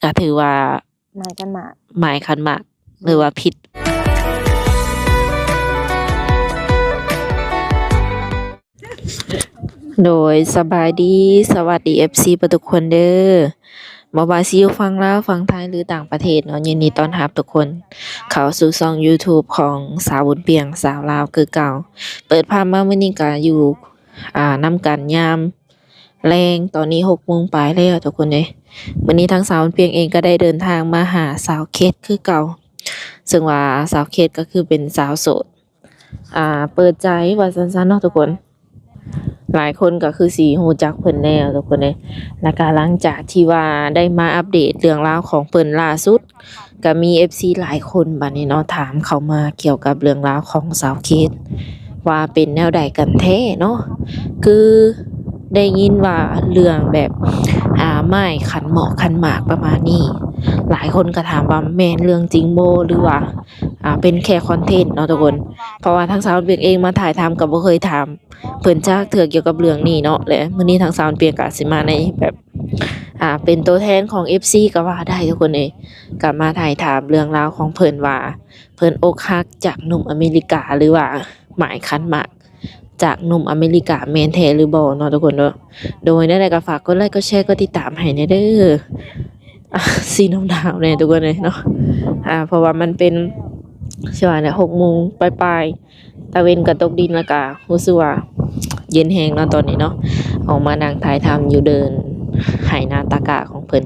ກໍຖືວ່າໝາຍຂັນໝາກ ໝາຍຂັນໝາກ ຫຼືວ່າຜິດ. ໂດຍ ສະບາຍດີ ສະຫວັດດີ ເອັຟຊີ ເບິດທຸກຄົນເດີ ບໍ່ວ່າຊິຢູ່ຝັ່ງລາວ ຝັ່ງໄທ ຫຼື ຕ່າງປະເທດເນາະ, ຍິນດີຕ້ອນຮັບທຸກຄົນເຂົ້າສູ່ຊ່ອງ YouTube ຂອງສາວບຸນປຽງ ສາວລາວຄືເກົ່າ. ເປີດພາບມາມື້ນີ້ກໍຢູ່ ອ່າ ນຳກັນຍາມແລງ, ຕອນນີ້ຫົກໂມງປາຍແລ້ວທຸກຄົນເອີຍ. ມື້ນີ້ທາງສາວບຸນປຽງເອງກໍໄດ້ເດີນທາງມາຫາສາວເຄດຄືເກົ່າ, ເຊິ່ງວ່າສາວເຄດກໍຄືເປັນສາວໂສດ ອ່າ ເປີດໃຈວ່າຊັ້ນໆເນາະທຸກຄົນ. ຫຼາຍຄົນກໍຄືຊິຮູ້ຈັກເພິ່ນແລ້ວທຸກຄົນເອີຍ. ແລ້ວກໍຫຼັງຈາກທີ່ວ່າໄດ້ມາອັບເດດເລື່ອງລາວຂອງເພິ່ນລ່າສຸດ, ກໍມີເອັຟຊີຫຼາຍຄົນບັດນີ້ເນາະ ຖາມເຂົ້າມາກ່ຽວກັບເລື່ອງລາວຂອງສາວເຄດ ວ່າເປັນແນວໃດກັນແທ້ເນາະ. ຄືໄດ້ຍິນວ່າເລື່ອງແບບ ອ່າ ໝາຍຂັນໝາກ ຂັນໝາກປະມານນີ້, ຫຼາຍຄົນກໍຖາມວ່າແມ່ນເລື່ອງຈິງບໍ່ ຫຼືວ່າ ອ່າ ເປັນແຄ່ຄອນເທັນເນາະທຸກຄົນ. ເພາະວ່າທາງສາວບຸນປຽງເອງມາຖ່າຍທຳກໍບໍ່ເຄີຍຖາມເພິ່ນຈັກເທື່ອກ່ຽວກັບເລື່ອງນີ້ເນາະ. ແລະ ມື້ນີ້ທາງສາວບຸນປຽງກໍຊິມາໃນແບບ ອ່າ ເປັນຕົວແທນຂອງເອັຟຊີກໍວ່າໄດ້ທຸກຄົນເອີຍ, ກໍມາຖ່າຍທຳເລື່ອງລາວຂອງເພິ່ນວ່າ ເພິ່ນອົກຫັກຈາກໜຸ່ມອາເມລິກາ ຫຼືວ່າໝາຍຂັນໝາກ ຈາກໜຸ່ມອາເມລິກາແມ່ນແທ້ຫຼືບໍ່ເນາະທຸກຄົນເນາະ. ໂດຍແນວໃດກໍຝາກກົດໄລ ກົດແຊ ກົດຕິດຕາມໃຫ້ແດ່ເດີ ອ່າ ຊິໜາວໆແດ່ທຸກຄົນເອີຍເນາະ. ອ່າ ເພາະວ່າມັນເປັນ ຊິວ່າແນວ ຫົກໂມງປາຍໆ ຕາເວັນກໍຕົກດິນ ແລ້ວກໍຮູ້ສຶກວ່າເຢັນແຮງເນາະຕອນນີ້ເນາະ. ອອກມານັ່ງຖ່າຍທຳຢູ່ເດີ່ນໄຮ່ນາຕາກ້າຂອງເພິ່ນ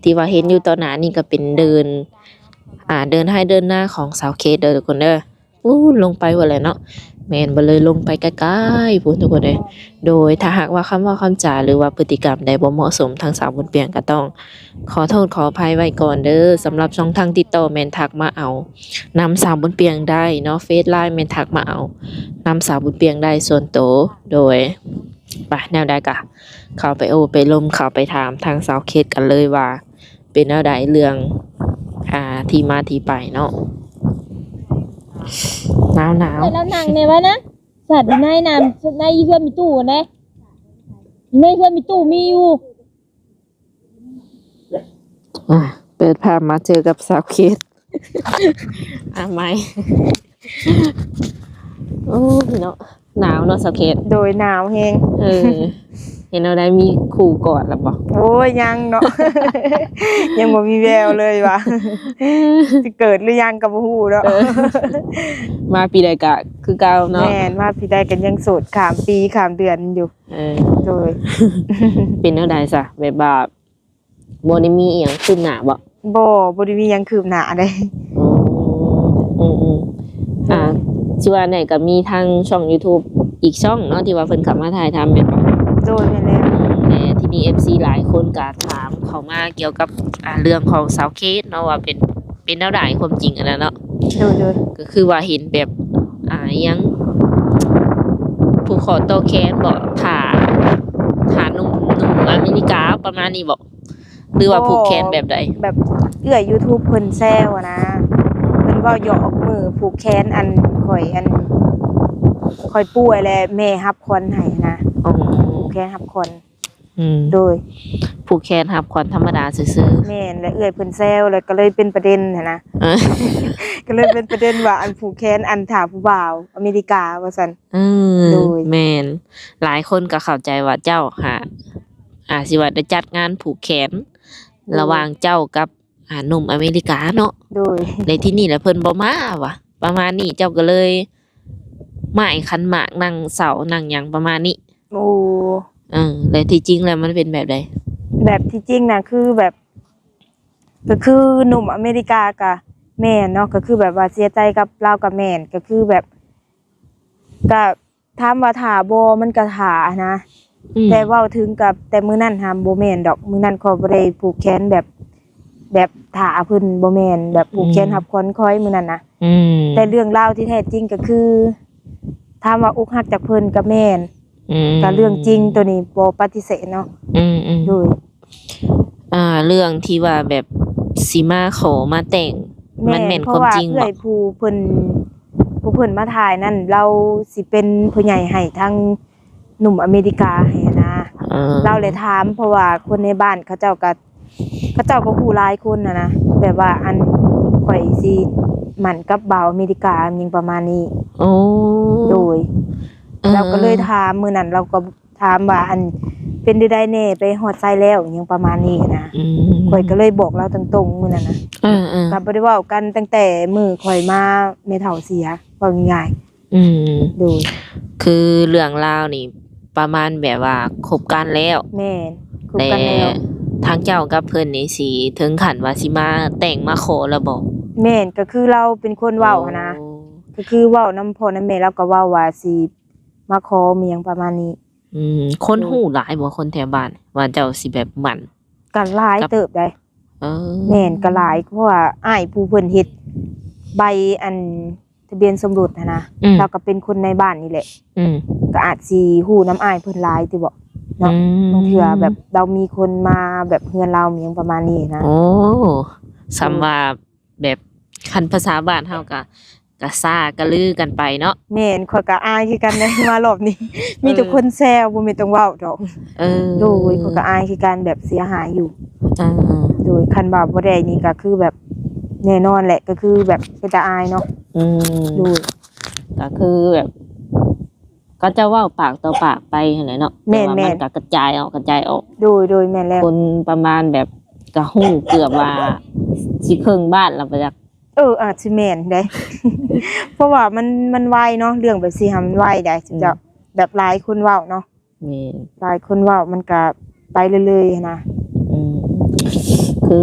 ທີ່ວ່າເຫັນຢູ່ຕໍ່ໜ້ານີ້ກໍເປັນເດີ່ນ ອ່າ ເດີ່ນໄຮ່ເດີ່ນນາຂອງສາວເຄດເດີທຸກຄົນເດີ. ປູ້ນລົງໄປພຸ້ນແຫຼະເນາະ. ແມ່ນ ບໍ່ເລີຍ ລົງໄປໄກໆພຸ້ນທຸກຄົນເອີຍ. ໂດຍຖ້າຫາກວ່າຄຳເວົ້າຄຳຈາ ຫຼືວ່າພຶດຕິກຳໃດບໍ່ເໝາະສົມ ທາງສາວບຸນປຽງກໍຕ້ອງຂໍໂທດຂໍອະໄພໄວ້ກ່ອນເດີ. ສຳລັບຊ່ອງທາງຕິດຕໍ່ແມ່ນທັກມາເອົານຳສາວບຸນປຽງໄດ້ເນາະ, ເຟສ ລາຍ ແມ່ນທັກມາເອົານຳສາວບຸນປຽງໄດ້ສ່ວນໂຕ. ໂດຍໄປ ແນວໃດກະເຂົ້າໄປໂອ້ໄປລົມ ເຂົ້າໄປຖາມທາງສາວເຄດກັນເລີຍວ່າ ເປັນແນວໃດເລື່ອງ ອ່າ ທີ່ມາທີ່ໄປເນາະ. ໜາວໆ ເອີ ແລ້ວນັ່ງແດ່ວ່ານະ ສັດໃນນຳ ໃນເຮືອນມີຕູ້ແດ່ ໃນເຮືອນມີຕູ້ມີຢູ່. ອ່າ ເປີດພາບມາເຈີກັບສາວເຄດ ອ່າ ໃໝ່ ໂອ້ຍເນາະ ໜາວເນາະສາວເຄດ. ໂດຍ ໜາວແຮງ. ເອີ ເຫັນແນວໃດ ມີຄູ່ກອດແລ້ວບໍ່? ໂອ້ຍ ຍັງເນາະ ຍັງບໍ່ມີແວວເລີຍວ່າ ຊິເກີດຫຼືຍັງກໍບໍ່ຮູ້ເນາະ. ເອີ ມາປີໃດກະຄືເກົ່າເນາະ. ແມ່ນ ມາປີໃດກໍຍັງໂສດ ຂ້າມປີຂ້າມເດືອນຢູ່. ເອີ ໂດຍ ເປັນແນວໃດຊະ ແບບວ່າ ບໍ່ໄດ້ມີອີ່ຫຍັງຄືບໜ້າບໍ່? ບໍ່ ບໍ່ໄດ້ມີຫຍັງຄືບໜ້າເດ້. ອືມ ອືມໆ ອ່າ ຊິວ່າແນວໃດກໍມີທາງຊ່ອງ YouTube ອີກຊ່ອງເນາະ ທີ່ວ່າເພິ່ນເຂົ້າມາຖ່າຍທຳແມ່ນບໍ່? ໂດຍ ແມ່ນແລ້ວ. ແລະ ທີ່ມີ ເອັຟຊີ ຫຼາຍຄົນກໍຖາມເຂົ້າມາກ່ຽວກັບ ອ່າ ເລື່ອງຂອງສາວເຄດເນາະ ວ່າເປັນ ເປັນແນວໃດຄວາມຈິງອັນນັ້ນເນາະ. ໂດຍໆ ກໍຄືວ່າເຫັນແບບ ອ່າ ອີ່ຫຍັງ ຜູກຄໍຕໍ່ແຂນບໍ ຖ້າ ຖ້າໜຸ່ມ ໜຸ່ມອາເມລິກາປະມານນີ້ບໍ ຫຼືວ່າຜູກແຂນແບບໃດ? ແບບເອື້ອຍ YouTube ເພິ່ນແຊວຫັ້ນນະ ເພິ່ນເວົ້າຢອກມື້ຜູກແຂນ ອັນຂ້ອຍ ອັນຂ້ອຍປ່ວຍ ແລະ ແມ່ຮັບຂວັນໃຫ້ນະ. ອໍ ຜູກແຂນຮັບຂວັນ. ອືມ ໂດຍ ຜູກແຂນຮັບຂວັນທຳມະດາຊື່ໆ. ແມ່ນ ແລະ ເອື້ອຍເພິ່ນແຊວ ແລ້ວກໍເລີຍເປັນປະເດັນຫັ້ນນະ. ເອີ ກໍເລີຍເປັນປະເດັນວ່າ ອັນຜູກແຂນ ອັນຖ້າຜູ້ບ່າວອາເມລິກາວ່າຊັ້ນ. ເອີ ໂດຍ ແມ່ນ ຫຼາຍຄົນກໍເຂົ້າໃຈວ່າເຈົ້າຫາ ອາ ຊິວ່າໄດ້ຈັດງານຜູກແຂນ ອືມ ລະຫວ່າງເຈົ້າກັບ ອາ ໜຸ່ມອາເມລິກາເນາະ. ໂດຍ ໃນທີ່ນີ້ລະເພິ່ນບໍ່ມາວ່າ ປະມານນີ້ ເຈົ້າກໍເລີຍໝາຍຂັນໝາກ ນັ່ງເສົານັ່ງຫຍັງປະມານນີ້. ໂອ້ ເອີ ແລະທີ່ຈິງແລ້ວມັນເປັນແບບໃດ? ແບບທີ່ຈິງນະ ຄືແບບ ກໍຄືໜຸ່ມອາເມລິກາກະແມ່ນເນາະ ກໍຄືແບບວ່າເສຍໃຈກັບລາວກະແມ່ນ ກໍຄືແບບ ກະຖາມວ່າຖ້າບໍ່ ມັນກະຖ້ານະ. ອືມ ແຕ່ເວົ້າເຖິງກັບ ແຕ່ມື້ນັ້ນຫາບໍ່ແມ່ນດອກ ມື້ນັ້ນຂ້ອຍບໍ່ໄດ້ຜູກແຂນແບບ ແບບຖ້າເພິ່ນ ບໍ່ແມ່ນແບບຜູກແຂນ ອືມ ຮັບຂວັນຂ້ອຍມື້ນັ້ນນະ. ອືມ ແຕ່ເລື່ອງລາວທີ່ແທ້ຈິງກໍຄື ຖາມວ່າອົກຫັກຈາກເພິ່ນກໍແມ່ນ ອືມ ກໍເລື່ອງຈິງ ໂຕນີ້ບໍ່ປະຕິເສດເນາະ. ອືມໆ ໂດຍ ອ່າ ເລື່ອງທີ່ວ່າແບບຊິມາຂໍມາແຕ່ງ ແມ່ນ ມັນແມ່ນຄວາມຈິງບໍ່? ເອື້ອຍຜູ້ເພິ່ນ ຜູ້ເພິ່ນມາຖ່າຍນັ້ນ ລາວຊິເປັນຜູ້ໃຫຍ່ໃຫ້ທາງໜຸ່ມອາເມລິກາໃຫ້ນະ. ເອີ ລາວແຫຼະຖາມ ເພາະວ່າຄົນໃນບ້ານເຂົາເຈົ້າກໍ ເຂົາເຈົ້າກໍຮູ້ຫຼາຍຄົນຫັ້ນນະ ແບບວ່າອັນ ຂ້ອຍຊິໝັ້ນກັບບ່າວອາເມລິກາ ຫຍັງປະມານນີ້. ໂອ້ ໂດຍ ເອີ ລາວກໍເລີຍຖາມ ມື້ນັ້ນລາວກໍຖາມວ່າ ອັນ ເປັນຈັ່ງໃດແດ່ ໄປຮອດໃສແລ້ວ ຫຍັງປະມານນີ້ນະ. ອືມ ຂ້ອຍກໍເລີຍບອກລາວຕົງໆ ມື້ນັ້ນນະ. ເອີໆ ກໍບໍ່ໄດ້ເວົ້າກັນຕັ້ງແຕ່ມື້ຂ້ອຍມາແມ່ເຖົ້າເສຍ ເວົ້າງ່າຍໆ. ອືມ ໂດຍ ຄືເລື່ອງລາວນີ້ປະມານແບບວ່າຄົບກັນແລ້ວ. ແມ່ນ ຄົບກັນແລ້ວ ແຕ່ທາງເຈົ້າກັບເພິ່ນນີ້ຊິເຖິງຂັ້ນວ່າຊິມາແຕ່ງມາຂໍແລ້ວບໍ່? ແມ່ນ ກໍຄືລາວເປັນຄົນເວົ້າຫັ້ນນະ. ໂອ້ ກໍຄືເວົ້ານຳພໍ່ນຳແມ່ ລາວກໍເວົ້າວ່າຊິມາຂໍ ມີຫຍັງປະມານນີ້. ອືມ ຄົນ ໂດຍ ຮູ້ຫຼາຍບໍ່ ຄົນແຖວບ້ານ ວ່າເຈົ້າຊິແບບໝັ້ນ? ກໍຫຼາຍ ກັບ ເຕີບໃດ. ເອີ ແມ່ນ ກໍຫຼາຍ ເພາະວ່າອ້າຍຜູ້ເພິ່ນເຮັດໃບອັນທະບຽນສົມລົດຫັ້ນນະ. ອືມ ລາວກໍເປັນຄົນໃນບ້ານນີ້ແຫຼະ. ອືມ ກໍອາດຊິຮູ້ນຳອ້າຍເພິ່ນຫຼາຍຕິເບາະເນາະ. ອືມ ບາງເທື່ອແບບລາວມີຄົນມາແບບເຮືອນລາວ ຫຍັງປະມານນີ້ນະ. ໂອ້ ສ່ຳວ່າແບບ ຄັນພາສາບ້ານເຮົາກໍ ກະຊາກະລືກັນໄປເນາະ. ແມ່ນ ຂ້ອຍກະອາຍຄືກັນເດ້ ມາຮອບນີ້ ມີແຕ່ ເອີ ຄົນແຊວ ບໍ່ແມ່ນຕ້ອງເວົ້າດອກ. ເອີ ໂດຍ ຂ້ອຍກະອາຍຄືກັນ ແບບເສຍຫາຍຢູ່. ເອີ ໂດຍ ຄັນວ່າບໍ່ໄດ້ນີ້ກະຄືແບບ ແນ່ນອນແຫຼະ ກະຄືແບບເປັນຕາອາຍເນາະ. ອືມ ໂດຍ ກະຄືແບບ ເຂົາເຈົ້າເວົ້າປາກຕໍ່ປາກໄປຫັ້ນແຫຼະເນາະ. ແມ່ນໆ ແຕ່ວ່າມັນກະກະຈາຍອອກ ກະຈາຍອອກ. ໂດຍໆ ແມ່ນແລ້ວ ຄົນປະມານແບບ ກະຮູ້ເກືອບວ່າຊິເຄິ່ງບ້ານແລ້ວປະຈັກ. ເອີ ອາດຊິແມ່ນເດ້ ເພາະວ່າມັນ ມັນໄວເນາະ ເລື່ອງແບບຊີ້ຫາ ມັນໄວໄດ໋ ອືມ ເຈົ້າ ແບບຫຼາຍຄົນເວົ້າເນາະ. ແມ່ນ ຫຼາຍຄົນເວົ້າ ມັນກະໄປເລື້ອຍໆ ຫັ້ນນະ. ອືມ ຄື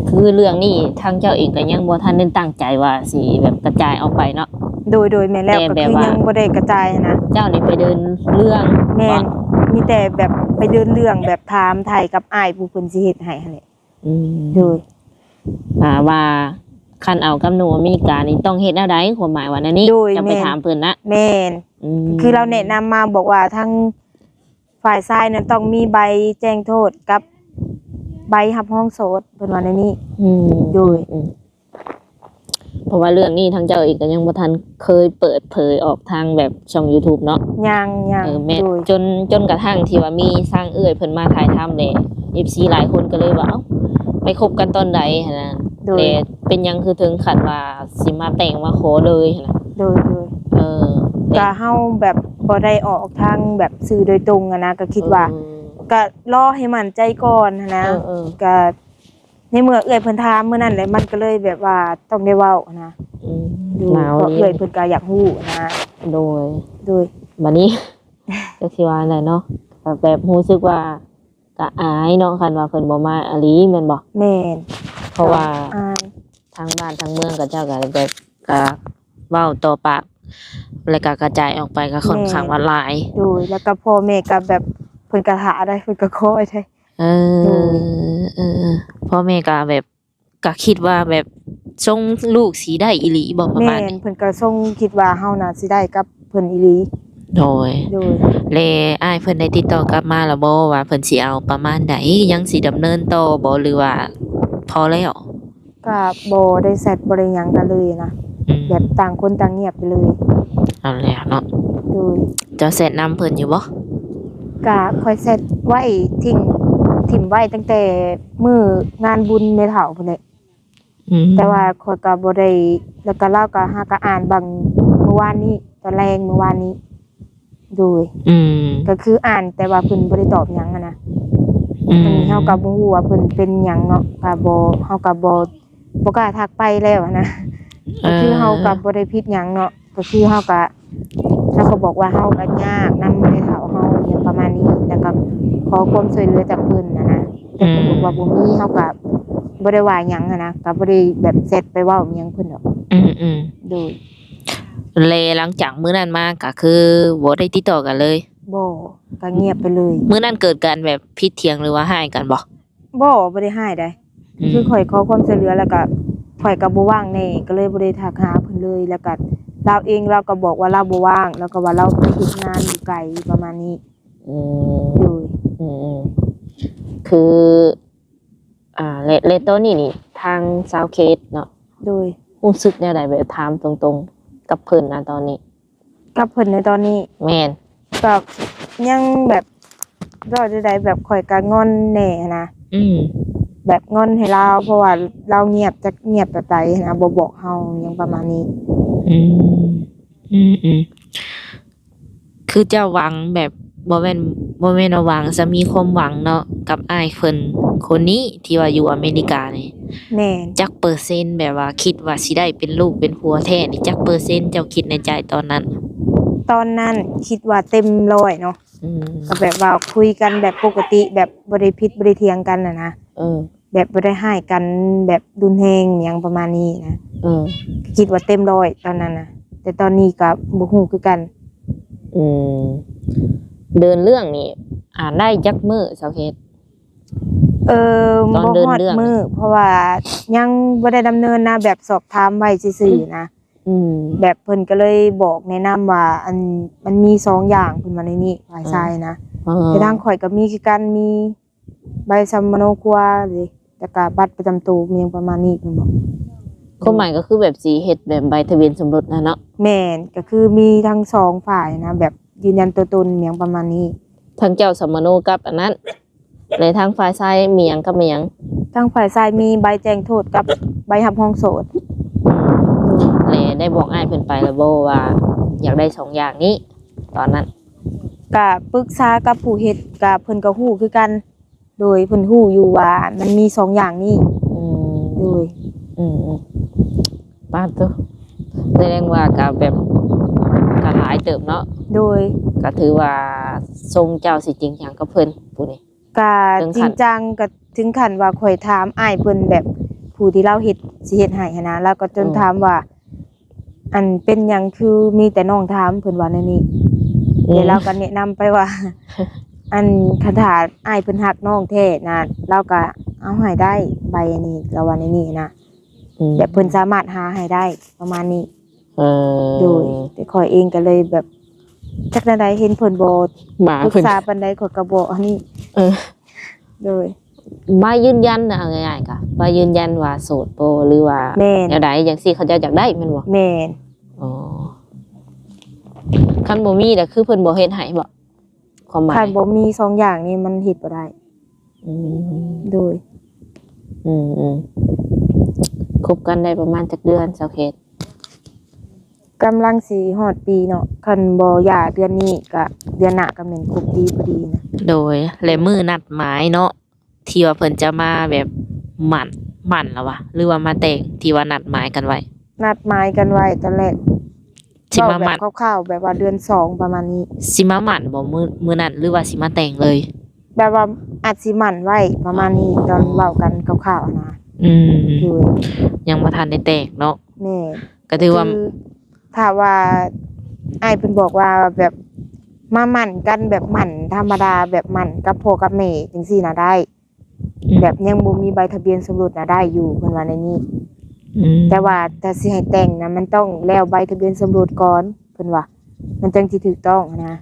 ຄືເລື່ອງນີ້ ທາງເຈົ້າເອງກໍຍັງບໍ່ທັນໄດ້ຕັ້ງໃຈວ່າຊິແບບກະຈາຍອອກໄປເນາະ. ໂດຍໆ ແມ່ນແລ້ວ ແຕ່ ກໍ ແບບ ຄື ວ່າ ຍັງບໍ່ໄດ້ກະຈາຍຫັ້ນນະ. ເຈົ້ານີ້ໄປເດີນເລື່ອງ ແມ່ນ ບໍ່? ມີແຕ່ແບບໄປເດີນເລື່ອງ ແບບຖາມໄຖ່ກັບອ້າຍຜູ້ເພິ່ນຊິເຮັດໃຫ້ຫັ້ນແຫຼະ. ອືມ ໂດຍ ອ່າ ວ່າຄັນເອົາກັບໜຸ່ມອາເມລິການີ້ຕ້ອງເຮັດແນວໃດ ຄວາມໝາຍວ່າແນວນີ້. ໂດຍ ເຈົ້າໄປ ແມ່ນ ຖາມເພິ່ນນະ. ແມ່ນ ອືມ ຄືລາວແນະນຳມາ ບອກວ່າທາງຝ່າຍຊາຍນັ້ນຕ້ອງມີໃບແຈ້ງໂທດກັບໃບຮັບຮອງໂສດ ເພິ່ນວ່າແນວນີ້. ອືມ ໂດຍ ອືມ ເພາະວ່າເລື່ອງນີ້ທາງເຈົ້າເອງກໍຍັງບໍ່ທັນເຄີຍເປີດເຜີຍອອກທາງແບບຊ່ອງ YouTube ເນາະ. ຍັງ ຍັງ ເອີ ແມ່ນ ໂດຍ ຈົນ ຈົນກະທັ່ງທີ່ວ່າມີທາງເອື້ອຍເພິ່ນມາຖ່າຍທຳແຫຼະ ເອັຟຊີ ຫຼາຍຄົນກໍເລີຍວ່າ ເອົ້າ ໄປຄົບກັນຕອນໃດຫັ້ນນະ. ໂດຍ ແລະເປັນຫຍັງຄືເຖິງຂັ້ນວ່າຊິມາແຕ່ງມາຂໍເລີຍຫັ້ນນະ. ໂດຍ ໂດຍ ເອີ ແຕ່ ກະເຮົາແບບບໍ່ໄດ້ອອກທາງແບບສື່ໂດຍຕົງຫັ້ນນະ ກະຄິດວ່າ ເອີ ກະລໍໃຫ້ໝັ້ນໃຈກ່ອນຫັ້ນນະ. ເອີ ເອີ ກະ ໃນເມື່ອເອື້ອຍເພິ່ນຖາມມື້ນັ້ນແຫຼະ ມັນກໍເລີຍແບບວ່າຕ້ອງໄດ້ເວົ້ານະ. ອືມ ໂດຍ ເພາະເອື້ອຍເພິ່ນກໍຢາກຮູ້ນະ. ໂດຍ ໂດຍ ບາດນີ້ ຈັກຊິວ່າແນວໃດເນາະ ແບບຮູ້ສຶກວ່າກະອາຍເນາະ ຄັນວ່າເພິ່ນບໍ່ມາອີ່ຫຼີແມ່ນບໍ່? ແມ່ນ ເພາະວ່າ ອາຍ ທາງບ້ານທາງເມືອງເຂົາເຈົ້າກໍແບບ ກໍເວົ້າຕໍ່ປາກ ແລ້ວກໍກະຈາຍອອກໄປກໍຄ່ອນຂ້າງວ່າຫຼາຍ. ໂດຍ ແລ້ວກໍພໍ່ແມ່ກໍແບບ ເພິ່ນກໍຖ້າໄດ໋ ເພິ່ນກໍຄອຍໄດ໋. ເອີ ໂດຍ ເອີໆ ພໍ່ແມ່ກໍແບບ ກໍຄິດວ່າແບບຊົງລູກຊິໄດ້ອີ່ຫຼີບໍ່ ປະມານນີ້? ແມ່ນ ເພິ່ນກໍຊົງຄິດວ່າເຮົານະຊິໄດ້ກັບເພິ່ນອີ່ຫຼີ. ໂດຍ ໂດຍ ແລະອ້າຍເພິ່ນໄດ້ຕິດຕໍ່ກັບມາແລ້ວບໍ່ ວ່າເພິ່ນຊິເອົາປະມານໃດ ຍັງຊິດຳເນີນຕໍ່ບໍ່ ຫຼືວ່າພໍແລ້ວ? ກໍບໍ່ໄດ້ແຊັດ ບໍ່ໄດ້ຫຍັງກັນເລີຍນະ. ອືມ ແບບຕ່າງຄົນຕ່າງງຽບໄປເລີຍ. ເອົາແລ້ວເນາະ. ໂດຍ ເຈົ້າແຊັດນຳເພິ່ນຢູ່ບໍ່? ກະຂ້ອຍແຊັດໄວ້ ຖິ້ມ ຖິ້ມໄວ້ຕັ້ງແຕ່ມື້ງານບຸນແມ່ເຖົ້າພຸ້ນແຫຼະ. ອືມ ແຕ່ວ່າຂ້ອຍກໍບໍ່ໄດ້ ແລ້ວກໍລາວກໍຫາກໍອ່ານບາງມື້ວານນີ້ ຕອນແລງມື້ວານນີ້. ໂດຍ ອືມ ກໍຄືອ່ານ ແຕ່ວ່າເພິ່ນບໍ່ໄດ້ຕອບຫຍັງຫັ້ນນະ. ອືມ ອັນນີ້ເຮົາກໍບໍ່ຮູ້ວ່າເພິ່ນເປັນຫຍັງເນາະ ກໍບໍ່ ເຮົາກໍບໍ່ ບໍ່ກ້າທັກໄປແລ້ວຫັ້ນນະ. ກໍຄືເຮົາກໍບໍ່ໄດ້ຜິດຫຍັງເນາະ ກໍຄືເຮົາກໍ ເຮົາກໍບອກວ່າເຮົາກໍຍາກນຳແມ່ເຖົ້າເຮົາ ຫຍັງປະມານນີ້ ແລ້ວກໍຂໍຄວາມຊ່ວຍເຫຼືອຈາກເພິ່ນຫັ້ນນະ. ແຕ່ເພິ່ນບອກວ່າບໍ່ມີ ເຮົາກໍບໍ່ໄດ້ວ່າຫຍັງຫັ້ນນະ ກໍບໍ່ໄດ້ແບບແຊັດໄປເວົ້າຫຍັງເພິ່ນດອກ. ອືມໆ ໂດຍ ແລະຫຼັງຈາກມື້ນັ້ນມາກໍຄືບໍ່ໄດ້ຕິດຕໍ່ກັນເລີຍ? ບໍ່ ກໍງຽບໄປເລີຍ. ມື້ນັ້ນເກີດການແບບຜິດຖຽງ ຫຼືວ່າຮ້າຍກັນບໍ່? ບໍ່ ບໍ່ໄດ້ຮ້າຍໃດ. ອືມ ຄືຂ້ອຍຂໍຄວາມຊ່ວຍເຫຼືອ ແລ້ວກໍຂ້ອຍກໍບໍ່ວ່າງແດ່ ກໍເລີຍບໍ່ໄດ້ທັກຫາເພິ່ນເລີຍ. ແລ້ວກໍລາວເອງ ລາວກໍບອກວ່າລາວບໍ່ວ່າງ ລາວກໍວ່າລາວໄປເຮັດງານຢູ່ໄກ ປະມານນີ້. ອືມ ໂດຍ ອືມໆ ຄື ອ່າ ແລະ ແລະຕອນນີ້ນີ້ ທາງຊາວເຂດເນາະ ໂດຍ ຮູ້ສຶກແນວໃດ ແບບຖາມຕົງໆ ກັບເພິ່ນນະຕອນນີ້? ກັບເພິ່ນໃນຕອນນີ້? ແມ່ນ ກໍຍັງແບບ ເວົ້າແນວໃດ ແບບຂ້ອຍກໍງອນແດ່ນະ. ອືມ ແບບງອນໃຫ້ລາວ ເພາະວ່າລາວງຽບ ຈັກງຽບແບບໃດຫັ້ນນະ ບໍ່ບອກເຮົາຫຍັງປະມານນີ້. ອືມ ອືມໆ ຄືເຈົ້າຫວັງແບບ ບໍ່ແມ່ນ ບໍ່ແມ່ນວ່າຫວັງ ຈະມີຄວາມຫວັງເນາະ ກັບອ້າຍເພິ່ນຄົນນີ້ທີ່ວ່າຢູ່ອາເມລິການີ້. ແມ່ນ. ຈັກເປີເຊັນ ແບບວ່າຄິດວ່າຊິໄດ້ເປັນລູກເປັນຜົວແທ້ນີ້ ຈັກເປີເຊັນ ເຈົ້າຄິດໃນໃຈຕອນນັ້ນ? ຕອນນັ້ນຄິດວ່າເຕັມຮ້ອຍເນາະ. ອືມ ກໍແບບວ່າຄຸຍກັນແບບປົກກະຕິ ແບບບໍ່ໄດ້ຜິດບໍ່ໄດ້ຖຽງກັນນະນະ. ເອີ ແບບບໍ່ໄດ້ຮ້າຍກັນແບບຮຸນແຮງຫຍັງປະມານນີ້ນະ. ເອີ ຄິດວ່າເຕັມຮ້ອຍຕອນນັ້ນນະ ແຕ່ຕອນນີ້ກໍບໍ່ຮູ້ຄືກັນ. ອືມ ເດີນເລື່ອງນີ້ ອ່າ ໄດ້ຈັກມື້ສາວເຂດ? ເອີ ຕອນເດີນເລື່ອງ ບໍ່ຮອດມື້ ເພາະວ່າຍັງບໍ່ໄດ້ດຳເນີນນະ ແບບສອບຖາມໄວ້ຊື່ໆນະ. ອືມ ແບບເພິ່ນກໍເລີຍບອກແນະນຳວ່າ ອັນ ມັນມີສອງຢ່າງ ເພິ່ນວ່າແນວນີ້ ຝ່າຍຊາຍນະ. ເອີ ແຕ່ທາງຂ້ອຍກໍມີຄືກັນ ມີໃບສຳມະໂນຄົວເດ້ ແລ້ວກໍບັດປະຈຳໂຕ ຫຍັງປະມານນີ້ ເພິ່ນບອກ. ຄວາມໝາຍກໍຄືແບບຊິເຮັດແບບໃບທະບຽນສົມລົດນະເນາະ? ແມ່ນ ກໍຄືມີທັງສອງຝ່າຍນະ ແບບຢືນຢັນຕົວຕົນ ຫຍັງປະມານນີ້. ທາງເຈົ້າສຳມະໂນກັບອັນນັ້ນ ແລະ ທາງຝ່າຍຊາຍມີຫຍັງກັບມີຫຍັງ? ທາງຝ່າຍຊາຍມີໃບແຈ້ງໂທດກັບໃບຮັບຮອງໂສດ. ແລະ ໄດ້ບອກອ້າຍເພິ່ນໄປແລ້ວບໍ່ວ່າຢາກໄດ້ສອງຢ່າງນີ້ຕອນນັ້ນ? ກະປຶກສາກັບຜູ້ເຮັດ ກະເພິ່ນກໍຮູ້ຄືກັນ ໂດຍເພິ່ນຮູ້ຢູ່ວ່າມັນມີສອງຢ່າງນີ້. ອືມ ໂດຍ ອືມໆ ປາດໂທ້ ສະແດງວ່າກະແບບ ກະຫຼາຍເຕີບເນາະ. ໂດຍ ກະຖືວ່າຊົງເຈົ້າຊິຈິງຈັງກັບເພິ່ນຜູ້ນີ້. ກະ ເຖິງຂັ້ນ ຈິງຈັງ ກະເຖິງຂັ້ນວ່າຂ້ອຍຖາມອ້າຍເພິ່ນ ແບບຜູ້ທີ່ລາວເຮັດ ຊິເຮັດໃຫ້ຫັ້ນນະ ລາວກໍຈົນ ອືມ ຖາມວ່າ ອັນ ເປັນຫຍັງຄືມີແຕ່ນ້ອງຖາມ ເພິ່ນວ່າແນວນີ້. ອືມ ແລ້ວລາວກໍແນະນຳໄປວ່າ ອັນ ຄັນຖ້າອ້າຍເພິ່ນຮັກນ້ອງແທ້ນະ ລາວກໍເອົາໃຫ້ໄດ້ໃບອັນນີ້ ລາວວ່າແນວນີ້ນະ. ອືມ ແບບເພິ່ນສາມາດຫາໃຫ້ໄດ້ປະມານນີ້. ເອີ ໂດຍ ແຕ່ຂ້ອຍເອງກໍເລີຍແບບ ຈັກແນວໃດ ເຫັນເພິ່ນບໍ່ປຶກສາປານໃດ ຂ້ອຍກໍບໍ່ອັນນີ້. ເອີ ໂດຍ ໃບຢືນຢັນນະ ເອົາງ່າຍໆ ກະໃບຢືນຢັນວ່າໂສດບໍ່ ຫຼືວ່າ ແມ່ນ ແນວໃດຈັ່ງຊີ້ ເຂົາເຈົ້າຢາກໄດ້ແມ່ນບໍ່? ແມ່ນ. ອໍ ຄັນບໍ່ມີລະ ຄືເພິ່ນບໍ່ເຮັດໃຫ້ບໍ? ຄວາມໝາຍ ຄັນບໍ່ມີສອງຢ່າງນີ້ມັນເຮັດບໍ່ໄດ້. ອືມ ໂດຍ ອືມໆ ຄົບກັນໄດ້ປະມານຈັກເດືອນສາວເຂດ? ກຳລັງຊິຮອດປີເນາະ ຄັນບໍ່ຢ່າເດືອນນີ້ກະເດືອນໜ້າກະແມ່ນຄົບປີພໍດີນະ. ໂດຍ ແລະ ມື້ນັດໝາຍເນາະ ທີ່ວ່າເພິ່ນຈະມາແບບໝັ້ນ ໝັ້ນລະຫວາ ຫຼືວ່າມາແຕ່ງ ທີ່ວ່ານັດໝາຍກັນໄວ້? ນັດໝາຍກັນໄວ້ຕອນແລກ ຊິມາໝັ້ນ ເວົ້າແບບຄ່າວໆ ແບບວ່າເດືອນສອງປະມານນີ້. ຊິມາໝັ້ນບໍ່ ມື້ ມື້ນັ້ນ ຫຼືວ່າຊິມາແຕ່ງເລີຍ? ແບບວ່າອາດຊິໝັ້ນໄວ້ປະມານນີ້ ອໍ ຕອນເວົ້າກັນຄ່າວໆນະ. ອືມ ໂດຍ ຍັງບໍ່ທັນໄດ້ແຕ່ງເນາະ. ແມ່ນ ກໍຖືວ່າ ຄືຖ້າວ່າອ້າຍເພິ່ນບອກວ່າແບບມາໝັ້ນກັນ ແບບໝັ້ນທຳມະດາ ແບບໝັ້ນກັບພໍ່ກັບແມ່ຈັ່ງຊີ້ນະໄດ້. ອືມ ແບບຍັງບໍ່ມີໃບທະບຽນສົມລົດນະໄດ້ຢູ່ ເພິ່ນວ່າແນວນີ້. ອືມ ແຕ່ວ່າຖ້າຊິໃຫ້ແຕ່ງນະ ມັນຕ້ອງແລ້ວໃບທະບຽນສົມລົດກ່ອນ ເພິ່ນວ່າ ມັນຈັ່ງຊິຖືກຕ້ອງຫັ້ນນະ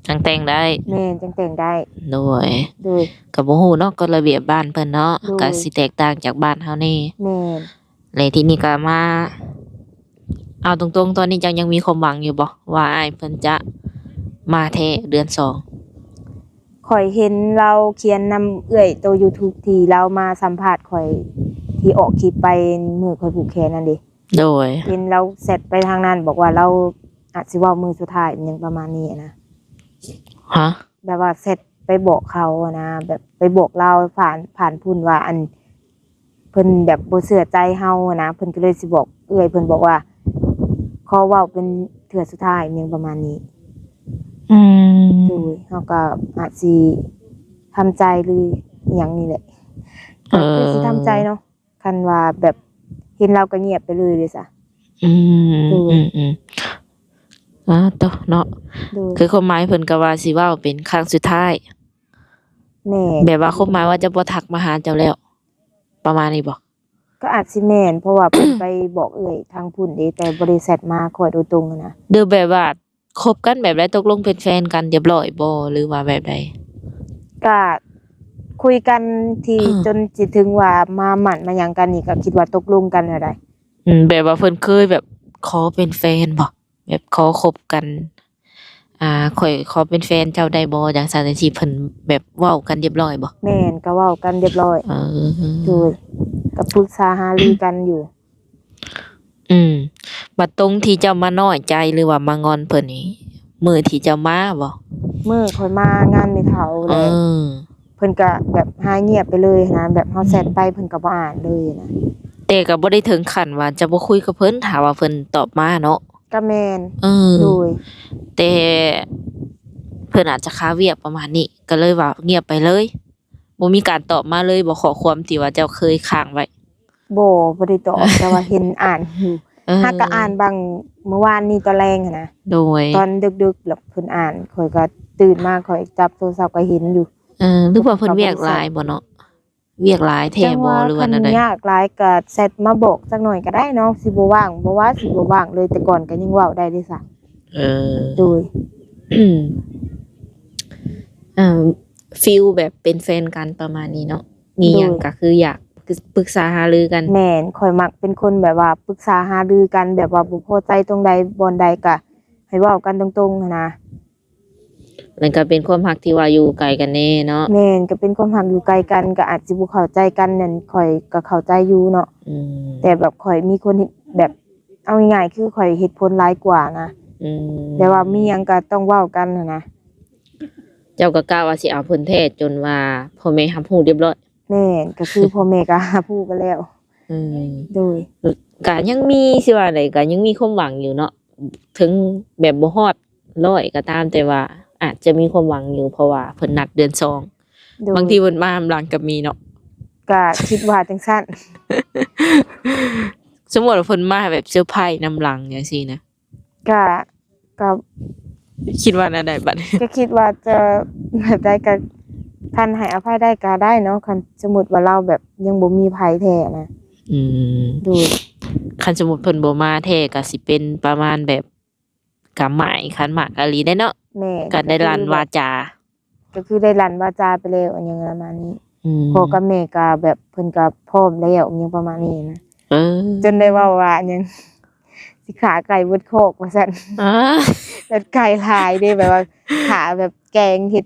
ຈັ່ງແຕ່ງໄດ້. ແມ່ນ ຈັ່ງແຕ່ງໄດ້. ໂດຍ ໂດຍ ກໍບໍ່ຮູ້ເນາະ ກົດລະບຽບບ້ານເພິ່ນເນາະ. ໂດຍ ກໍຊິແຕກຕ່າງຈາກບ້ານເຮົາແດ່. ແມ່ນ ແລະ ທີນີ້ກໍມາ ເອົາຕົງໆ ຕອນນີ້ເຈົ້າຍັງມີຄວາມຫວັງຢູ່ບໍ່ ວ່າອ້າຍເພິ່ນຈະມາແທ້ເດືອນສອງ? ຂ້ອຍເຫັນລາວຂຽນນຳເອື້ອຍໂຕ YouTube ທີ່ລາວມາສຳພາດຂ້ອຍ ທີ່ອອກຄລິບໄປມື້ຂ້ອຍຜູກແຂນນັ້ນເດ. ໂດຍ ເຫັນລາວແຊັດໄປທາງນັ້ນ ບອກວ່າລາວອາດຊິເວົ້າມື້ສຸດທ້າຍ ຫຍັງປະມານນີ້ນະ. ຮະ? ແບບວ່າແຊັດໄປບອກເຂົານະ ແບບໄປບອກລາວຜ່ານ ຜ່ານພຸ້ນວ່າ ອັນ ເພິ່ນແບບບໍ່ເຊື່ອໃຈເຮົານະ ເພິ່ນກໍເລີຍຊິບອກເອື້ອຍ ເພິ່ນບອກວ່າ ຂໍເວົ້າເປັນເທື່ອສຸດທ້າຍ ຫຍັງປະມານນີ້. ອືມ ໂດຍ ເຮົາກໍອາດຊິທຳໃຈ ຫຼື ອີ່ຫຍັງນີ້ແຫຼະ ເອີ ກໍຄືຊິທຳໃຈເນາະ ຄັນວ່າແບບເຫັນລາວກໍງຽບໄປເລີຍເດ້ຊະ. ອືມ ໂດຍ ອືມໆ ອາ ໂຕເນາະ. ໂດຍ ຄືຄວາມໝາຍເພິ່ນກໍວ່າຊິເວົ້າເປັນຄັ້ງສຸດທ້າຍ. ແມ່ນ ແບບວ່າຄວາມໝາຍວ່າຈະບໍ່ທັກມາຫາເຈົ້າແລ້ວ ປະມານນີ້ບໍ່? ກໍອາດຊິແມ່ນ ເພາະວ່າເພິ່ນໄປບອກເອື້ອຍທາງພຸ້ນເດ້ ແຕ່ບໍ່ໄດ້ແຊັດມາຂ້ອຍໂດຍຕົງຫັ້ນນະ. ຫຼືແບບວ່າຄົບກັນແບບໃດ ຕົກລົງເປັນແຟນກັນຮຽບຮ້ອຍບໍ່ ຫຼືວ່າແບບໃດ? ກະຄຸຍກັນທີ່ ເອີ ຈົນຊິເຖິງວ່າມາໝັ້ນມາຫຍັງກັນນີ້ ກໍຄິດວ່າຕົກລົງກັນແລ້ວໃດ. ອືມ ແບບວ່າເພິ່ນເຄີຍແບບຂໍເປັນແຟນບໍ່? ແບບຂໍຄົບກັນ ອ່າ ຂ້ອຍຂໍເປັນແຟນເຈົ້າໄດ້ບໍ່ ຈັ່ງຊັ້ນຈັ່ງຊີ້ ເພິ່ນແບບເວົ້າກັນຮຽບຮ້ອຍບໍ່? ແມ່ນ ກໍເວົ້າກັນຮຽບຮ້ອຍ. ເອີ ໂດຍ ກໍປຶກສາຫາລືກັນຢູ່. ອືມ ບັດຕົງທີ່ເຈົ້າມານ້ອຍໃຈ ຫຼືວ່າມາງອນເພິ່ນນີ້ ມື້ທີ່ເຈົ້າມາບໍ່? ມື້ຂ້ອຍມາງານແມ່ເຖົ້າ ເອີ ແຫຼະ ເພິ່ນກະແບບຫາຍງຽບໄປເລີຍຫັ້ນນະ ແບບເຮົາແຊັດໄປ ອືມ ເພິ່ນກະບໍ່ອ່ານເລີຍນະ. ແຕ່ກະບໍ່ໄດ້ເຖິງຂັ້ນວ່າຈະບໍ່ຄຸຍກັບເພິ່ນ ຖ້າວ່າເພິ່ນຕອບມາເນາະ. ກະແມ່ນ ເອີ ໂດຍ ແຕ່ເພິ່ນອາດຈະຄາວຽກປະມານນີ້ ກະເລີຍວ່າງຽບໄປເລີຍ. ບໍ່ມີການຕອບມາເລີຍບໍ່ ຂໍ້ຄວາມທີ່ວ່າເຈົ້າເຄີຍຄ້າງໄວ້? ບໍ່ ບໍ່ໄດ້ຕອບ ແຕ່ວ່າເຫັນອ່ານຢູ່. ເອີ ຫາກະອ່ານບາງ ມື້ວານນີ້ຕອນແລງຫັ້ນນະ. ໂດຍ ຕອນດຶກໆ ແລ້ວເພິ່ນອ່ານ ຂ້ອຍກະຕື່ນມາ ຂ້ອຍຈັບໂທລະສັບກະເຫັນຢູ່. ເອີ ຫຼືວ່າເພິ່ນວຽກຫຼາຍບໍ່ເນາະ? ວຽກຫຼາຍແທ້ບໍ່ ຫຼືວ່າແນວໃດ? ຄັນຍາກຫຼາຍກະແຊັດມາບອກຈັກໜ້ອຍກະໄດ້ເນາະ ຊິບໍ່ວ່າງ ບໍ່ວ່າຊິບໍ່ວ່າງເລີຍ ແຕ່ກ່ອນກະຍັງເວົ້າໄດ້ເດ້ຊະ. ເອີ ໂດຍ ອ່າ ຟີລແບບເປັນແຟນກັນປະມານນີ້ເນາະ ມີຫຍັງ ໂດຍ ກະຄືຢາກປຶກສາຫາລືກັນ. ແມ່ນ ຂ້ອຍມັກເປັນຄົນແບບວ່າປຶກສາຫາລືກັນ ແບບວ່າບໍ່ພໍໃຈຕົງໃດບ່ອນໃດກະໃຫ້ເວົ້າກັນຕົງໆຫັ້ນນະ. ແລ້ວກະເປັນຄວາມຮັກທີ່ວ່າຢູ່ໄກກັນແດ່ເນາະ. ແມ່ນ ກະເປັນຄວາມຮັກຢູ່ໄກກັນ ກະອາດຊິບໍ່ເຂົ້າໃຈກັນນັ້ນ ຂ້ອຍກະເຂົ້າໃຈຢູ່ເນາະ. ອືມ ແຕ່ແບບຂ້ອຍມີຄົນເຮັດ ແບບ ເອົາງ່າຍໆ ຄືຂ້ອຍເຫດຜົນຫຼາຍກວ່ານະ. ອືມ ແບບວ່າມີຫຍັງກະຕ້ອງເວົ້າກັນຫັ້ນນະ. ເຈົ້າກະກະວ່າຊິເອົາເພິ່ນແທ້ ຈົນວ່າພໍ່ແມ່ຮັບຮູ້ຮຽບຮ້ອຍ. ແມ່ນ ກະຄືພໍ່ແມ່ກະຮັບຮູ້ກັນແລ້ວ. ອືມ ໂດຍ ກະຍັງມີ ຊິວ່າໃດ ກະຍັງມີຄວາມຫວັງຢູ່ເນາະ ເຖິງແບບບໍ່ຮອດຮ້ອຍກະຕາມ ແຕ່ວ່າອາດຈະມີຄວາມຫວັງຢູ່ ເພາະວ່າເພິ່ນນັດເດືອນສອງ. ໂດຍ ບາງທີເພິ່ນມານຳຫຼັງກະມີເນາະ. ກະຄິດວ່າຈັ່ງຊັ້ນ. ສົມມຸດວ່າເພິ່ນມາແບບເຊີໄພນຳຫຼັງຈັ່ງຊີ້ນະ ກະ ກະ ຄິດວ່າແນວໃດບັດນີ້? ກະຄິດວ່າຈະແບບໃດກະ ຄັນໃຫ້ອະໄພໄດ້ກະໄດ້ເນາະ ຄັນສົມມຸດວ່າລາວແບບຍັງບໍ່ມີໃຜແທ້ນະ. ອືມ ໂດຍ ຄັນສົມມຸດເພິ່ນບໍ່ມາແທ້ກະຊິເປັນປະມານແບບ ກະໝາຍຂັນໝາກອີ່ຫຼີໄດ໋ເນາະ. ແມ່ນ ກະໄດ້ລັ່ນວາຈາ ກະຄືໄດ້ລັ່ນວາຈາໄປແລ້ວ ອັນຫຍັງປະມານນີ້. ອືມ ພໍ່ກັບແມ່ກະແບບເພິ່ນກະພ້ອມແລ້ວ ຫຍັງປະມານນີ້ນະ. ເອີ ຈົນໄດ້ເວົ້າວ່າຫຍັງ ຊິຂ້າໄກ່ເບິດຄອກວ່າຊັ້ນ. ເອີ ແບບໄກ່ຫຼາຍເດ້ ແບບວ່າຂ້າແບບແກງເຮັດ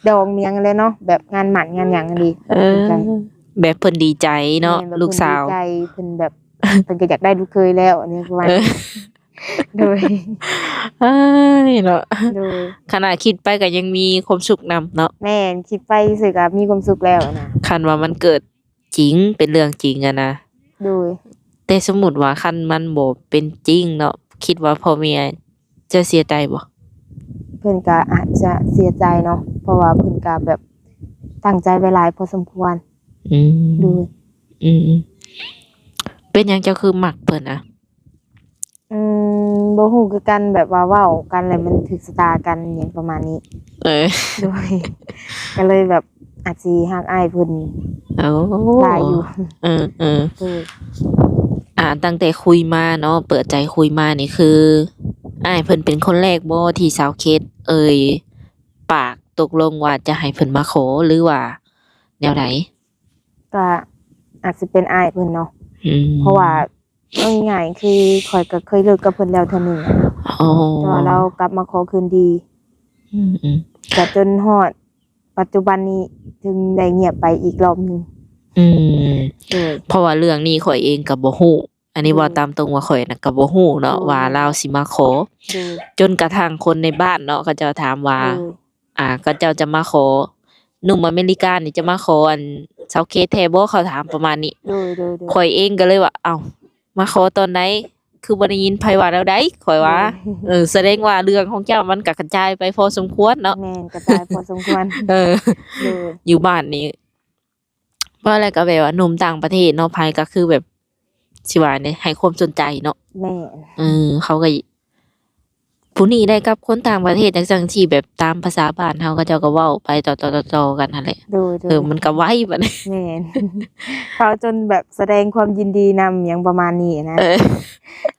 ດອງຫຍັງແຫຼະເນາະ ແບບງານໝັ້ນງານຫຍັງຫັ້ນເດ. ເອີ ແບບເພິ່ນດີໃຈເນາະ ແມ່ນ ລູກສາວ ເພິ່ນດີໃຈ ເພິ່ນແບບ ເພິ່ນກະຢາກໄດ້ລູກເຂີຍແລ້ວ ອັນນີ້ປະມານ ເອີ ນີ້. ໂດຍ ເອີຍເນາະ ໂດຍ ຂະໜາດຄິດໄປກະຍັງມີຄວາມສຸກນຳເນາະ. ແມ່ນ ຄິດໄປຊື່ກະມີຄວາມສຸກແລ້ວນະ ຄັນວ່າມັນເກີດຈິງ ເປັນເລື່ອງຈິງຫັ້ນນະ. ໂດຍ ແຕ່ສົມມຸດວ່າຄັນມັນບໍ່ເປັນຈິງເນາະ ຄິດວ່າພໍ່ແມ່ຈະເສຍໃຈບໍ່? ເພິ່ນກະອາດຈະເສຍໃຈເນາະ ເພາະວ່າເພິ່ນກະແບບຕັ້ງໃຈໄວ້ຫຼາຍພໍສົມຄວນ. ອືມ ໂດຍ ອືມ ເປັນຫຍັງເຈົ້າຄືມັກເພິ່ນອະ? ອືມ ບໍ່ຮູ້ຄືກັນ ແບບວ່າເວົ້າກັນແລ້ວມັນຖືກຊະຕາກັນຫຍັງປະມານນີ້. ເອີ ໂດຍ ກະເລີຍແບບອາດຊິຮັກອ້າຍເພິ່ນ ໂອ້ ຫຼາຍຢູ່. ເອີໆ ໂດຍ ອ່າ ຕັ້ງແຕ່ຄຸຍມາເນາະ ເປີດໃຈຄຸຍມານີ້ ຄືອ້າຍເພິ່ນເປັນຄົນແລກບໍ່ທີ່ສາວເຄດເອີ່ຍປາກຕົກລົງວ່າຈະໃຫ້ເພິ່ນມາຂໍ ຫຼືວ່າແນວໃດ? ກະອາດຊິເປັນອ້າຍເພິ່ນເນາະ ອືມ ເພາະວ່າ ເວົ້າງ່າຍໆ ຄືຂ້ອຍກະເຄີຍເລີກກັບເພິ່ນແລ້ວເທື່ອໜຶ່ງ ອໍ ແຕ່ວ່າລາວກັບມາຂໍຄືນດີ. ອືມໆ ກະຈົນຮອດປັດຈຸບັນນີ້ ເຖິງໄດ້ງຽບໄປອີກລອບໜຶ່ງ. ອືມ ໂດຍ ເພາະວ່າເລື່ອງນີ້ຂ້ອຍເອງກະບໍ່ຮູ້ ອັນນີ້ ໂດຍ ເວົ້າຕາມຕົງວ່າຂ້ອຍນະກະບໍ່ຮູ້ເນາະ ໂດຍ ວ່າລາວຊິມາຂໍ. ໂດຍ ຈົນກະທັ່ງຄົນໃນບ້ານເນາະ ເຂົາເຈົ້າຖາມວ່າ ໂດຍ ອ່າ ເຂົາເຈົ້າຈະມາຂໍ ໜຸ່ມອາເມລິການີ້ຈະມາຂໍອັນສາວເຄດແທ້ບໍ່ ເຂົາຖາມປະມານນີ້. ໂດຍໆໆ ຂ້ອຍເອງກະເລີຍວ່າ ເອົ້າ ມາຂໍຕອນໃດ ຄືບໍ່ໄດ້ຍິນໃຜວ່າແນວໃດ ຂ້ອຍວ່າ. ໂດຍ ເອີ ສະແດງວ່າເລື່ອງຂອງເຈົ້າມັນກະກະຈາຍໄປພໍສົມຄວນເນາະ. ແມ່ນ ກະຈາຍພໍສົມຄວນ. ເອີ ໂດຍ ຢູ່ບ້ານນີ້ ເວົ້າແລ້ວກະແບບວ່າໜຸ່ມຕ່າງປະເທດເນາະ ໃຜກະຄືແບບ ຊິວ່າແນວໃດ ໃຫ້ຄວາມສົນໃຈເນາະ. ແມ່ນ ເອີ ເຂົາກະ ຜູ້ນີ້ໄດ້ກັບຄົນຕ່າງປະເທດຈັ່ງຊັ້ນຈັ່ງຊີ້ ແບບຕາມພາສາບ້ານເຮົາ ເຂົາເຈົ້າກະເວົ້າໄປຕໍ່ໆກັນຫັ້ນແຫຼະ. ໂດຍໆ ເອີ ມັນກະໄວບາດນີ້. ແມ່ນ ເຂົາຈົນແບບສະແດງຄວາມຍິນດີນຳຫຍັງປະມານນີ້ນະ. ເອີ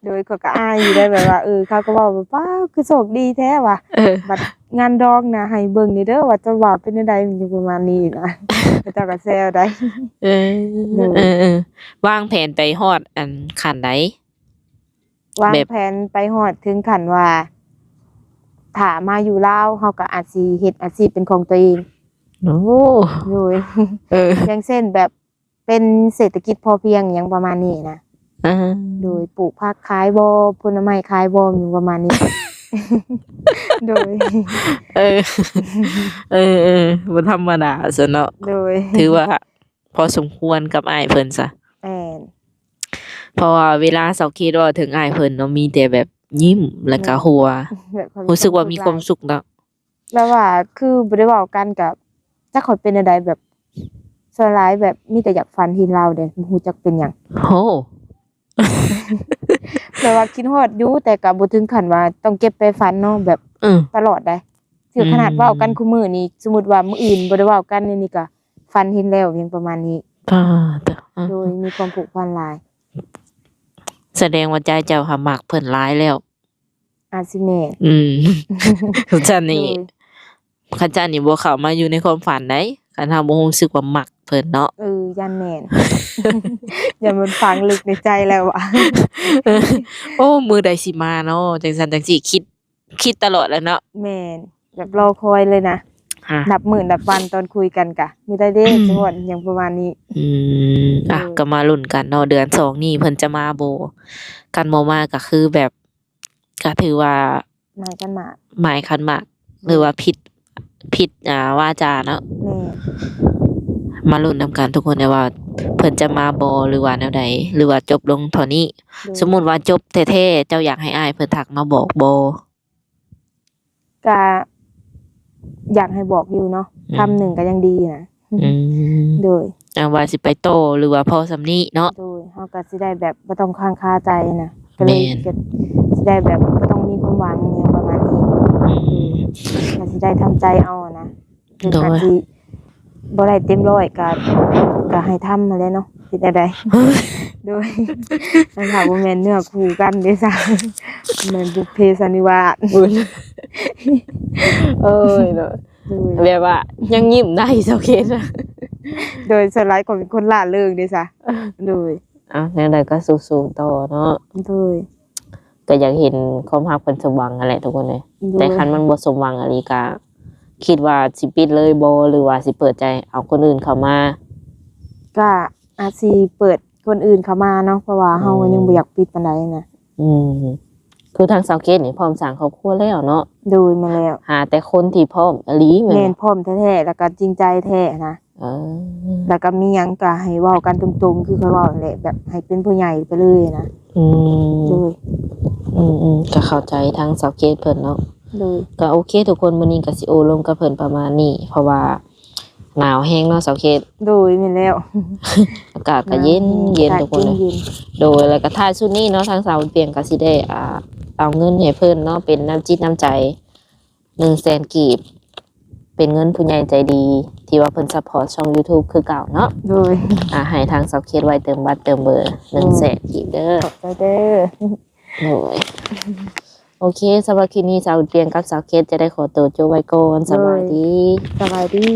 ໂດຍ ຂ້ອຍກະອາຍຢູ່ໄດ໋ ແບບວ່າ ເອີ ເຂົາກະເວົ້າແບບ ວ້າວ ຄືໂຊກດີແທ້ວ່າ. ເອີ ບັດງານດອງນະ ໃຫ້ເບິ່ງແດ່ເດີວ່າຈະວ່າເປັນແນວໃດ ຫຍັງປະມານນີ້ນະ. ເຂົາເຈົ້າກະແຊວໄດ໋. ເອີ ໂດຍ ເອີໆ ວາງແຜນໄປຮອດອັນຂັ້ນໃດ? ວາງແຜນໄປຮອດເຖິງຂັ້ນວ່າ ຖ້າມາຢູ່ລາວ ເຮົາກໍອາດຊິເຮັດອາຊີບເປັນຂອງຕົວເອງ. ໂອ້ ໂດຍ ເອີ ຢ່າງເຊັ່ນແບບເປັນເສດຖະກິດພໍພຽງຫຍັງປະມານນີ້ນະ. ອ່າ ໂດຍ ປູກຜັກຂາຍບໍ ຜົນລະໄມ້ຂາຍບໍ ຫຍັງປະມານນີ້. ໂດຍ ເອີ ເອີໆ ບໍ່ທຳມະດາຊັ້ນເນາະ. ໂດຍ ຖືວ່າພໍສົມຄວນກັບອ້າຍເພິ່ນຊະ. ແມ່ນ ເພາະວ່າເວລາສາວເຄດເວົ້າເຖິງອ້າຍເພິ່ນເນາະ ມີແຕ່ແບບຍິ້ມ ແລ້ວກໍຫົວ ແບບ ຮູ້ສຶກວ່າມີຄວາມສຸກເນາະ. ແລ້ວວ່າຄືບໍ່ໄດ້ເວົ້າກັນກໍຈັກຂ້ອຍເປັນແນວໃດ ແບບສ່ວນຫຼາຍແບບມີແຕ່ຢາກຝັນເຫັນລາວເດ້ ບໍ່ຮູ້ຈັກເປັນຫຍັງ. ໂຫ ແບບວ່າຄິດຮອດຢູ່ ແຕ່ກໍບໍ່ເຖິງຂັ້ນວ່າຕ້ອງເກັບໄປຝັນເນາະ ແບບ ເອີ ຕະຫຼອດໃດ໋. ຖືຂະໜາດ ອືມ ເວົ້າກັນຄູ່ມື້ນີ້ ສົມມຸດວ່າມື້ອື່ນບໍ່ໄດ້ເວົ້າກັນນີ້ ນີ້ກໍຝັນເຫັນແລ້ວ ຫຍັງປະມານນີ້. ອ່າ ໂດຍ ມີຄວາມຜູກພັນຫຼາຍ. ສະແດງວ່າໃຈເຈົ້າຫາມັກເພິ່ນຫຼາຍແລ້ວ. ອາດຊິແມ່ນ. ອືມ ຄັນຊັ້ນນີ້ ໂດຍ ຄັນຊັ້ນນີ້ບໍ່ເຂົ້າມາຢູ່ໃນຄວາມຝັນໃດ໋ ຄັນເຮົາບໍ່ຮູ້ສຶກວ່າມັກເພິ່ນເນາະ. ເອີ ຢ້ານແມ່ນ ຢ້ານມັນຝັງເລິກໃນໃຈແລ້ວວ່າ ໂອ້ ມື້ໃດຊິມາເນາະ ຈັ່ງຊັ້ນຈັ່ງຊີ້ ຄິດ ຄິດຕະຫຼອດແຫຼະເນາະ. ແມ່ນ ແບບລໍຄອຍເລີຍນະ ຮະ ນັບມື້ນັບວັນ ຕອນຄຸຍກັນກະ ມື້ໃດເດ້ ອືມ ຊິຮອດ ຫຍັງປະມານນີ້. ອືມ ອ່ະ ໂດຍ ກໍມາລຸ້ນກັນເນາະ ເດືອນສອງນີ້ເພິ່ນຈະມາບໍ່. ຄັນບໍ່ມາກໍຄືແບບ ກໍຖືວ່າໝາຍຂັນໝາກ ໝາຍຂັນໝາກ ອືມ ຫຼືວ່າຜິດ ຜິດ ອ່າ ວາຈາເນາະ. ແມ່ນ ມາລຸ້ນນຳກັນທຸກຄົນ ແຕ່ວ່າເພິ່ນຈະມາບໍ່ ຫຼືວ່າແນວໃດ ຫຼືວ່າຈົບລົງເທົ່ານີ້. ໂດຍ ສົມມຸດວ່າຈົບແທ້ໆ ເຈົ້າຢາກໃຫ້ອ້າຍເພິ່ນທັກມາບອກບໍ່? ກະຢາກໃຫ້ບອກຢູ່ເນາະ ອືມ ຄຳໜຶ່ງກໍຍັງດີນະ. ອືມ ໂດຍ ອ່າ ວ່າຊິໄປຕໍ່ ຫຼືວ່າພໍສ່ຳນີ້ເນາະ. ໂດຍ ເຮົາກໍຊິໄດ້ແບບບໍ່ຕ້ອງຄ້າງຄາໃຈນະ ກໍເລີຍ ແມ່ນ ກໍຊິໄດ້ແບບບໍ່ຕ້ອງມີຄວາມຫວັງຫຍັງປະມານນີ້. ອືມ ກໍຊິໄດ້ທຳໃຈເອົານະ. ໂດຍ ກໍຊິບໍ່ໄດ້ເຕັມຮ້ອຍ ກໍ ກໍໃຫ້ທຳຫັ້ນແຫຼະເນາະ ເຮັດແນວໃດ. ໂດຍ ອັນຖ້າບໍ່ແມ່ນເນື້ອຄູ່ກັນເດ້ຊະ ແມ່ນບຸບເພສັນນິວາດ. ໂອ້ຍເນາະ ໂດຍ ແບບວ່າຍັງຍິ້ມໄດ້ ສາວເຄດ. ໂດຍ ສ່ວນຫຼາຍຂ້ອຍເປັນຄົນລ່າເລີງເດ້ຊະ. ໂດຍ ເອົາ ແນວໃດກໍສູ້ໆຕໍ່ເນາະ. ໂດຍ ກໍຢາກເຫັນຄວາມຮັກເພິ່ນສົມຫວັງຫັ້ນແຫຼະທຸກຄົນເອີຍ. ໂດຍ ແຕ່ຄັນມັນບໍ່ສົມຫວັງອີ່ຫຼີ ກໍຄິດວ່າຊິປິດເລີຍບໍ່ ຫຼືວ່າຊິເປີດໃຈເອົາຄົນອື່ນເຂົ້າມາ? ກໍອາດຊິເປີດຄົນອື່ນເຂົ້າມາເນາະ ເພາະວ່າເຮົາກໍຍັງ ອືມ ບໍ່ຢາກປິດປານໃດນະ. ອືມ ຄືທາງສາວເຄດນີ້ພ້ອມສ້າງຄອບຄົວແລ້ວເນາະ. ໂດຍ ແມ່ນແລ້ວ ຫາແຕ່ຄົນທີ່ພ້ອມອີ່ຫຼີແມ່ນບໍ່? ແມ່ນ ພ້ອມແທ້ໆ ແລ້ວກໍຈິງໃຈແທ້ນະ. ເອີ ແລ້ວກໍມີຫຍັງກໍໃຫ້ເວົ້າກັນຕົງໆ ຄືຂ້ອຍເວົ້າຫັ້ນແຫຼະ ແບບໃຫ້ເປັນຜູ້ໃຫຍ່ໄປເລີຍນະ. ອືມ ໂດຍ ອືມໆ ກໍເຂົ້າໃຈທາງສາວເຄດເພິ່ນເນາະ. ໂດຍ ກໍໂອເຄທຸກຄົນ ມື້ນີ້ກໍຊິໂອ້ລົມກັບເພິ່ນປະມານນີ້ ເພາະວ່າໜາວແຮງເນາະສາວເຄດ. ໂດຍ ແມ່ນແລ້ວ ອາກາດກໍເຢັນ ໜາວແຮງ ເຢັນ ອາກາດ ທຸກຄົນເລີຍ ເຢັນໆ. ໂດຍ ແລ້ວກໍທ້າຍສຸດນີ້ເນາະ ທາງສາວບຸນປຽງກໍຊິໄດ້ ອ່າ ເອົາເງິນໃຫ້ເພິ່ນເນາະ ເປັນນ້ຳຈິດນ້ຳໃຈ ໜຶ່ງແສນກີບ ເປັນເງິນຜູ້ໃຫຍ່ໃຈດີ ທີ່ວ່າເພິ່ນຊັບພອດຊ່ອງ YouTube ຄືເກົ່າເນາະ. ໂດຍ ອ່າ ໃຫ້ທາງສາວເຄດໄວ້ເຕີມບັດເຕີມເບີ ໂດຍ ໜຶ່ງແສນກີບເດີ. ຂອບໃຈເດີ. ໂດຍ ໂອເຄ ສຳລັບຄລິບນີ້ ສາວບຸນປຽງກັບສາວເຄດຈະໄດ້ຂໍໂຕຈົບໄວ້ກ່ອນ. ໂດຍ ສະບາຍດີ. ສະບາຍດີ.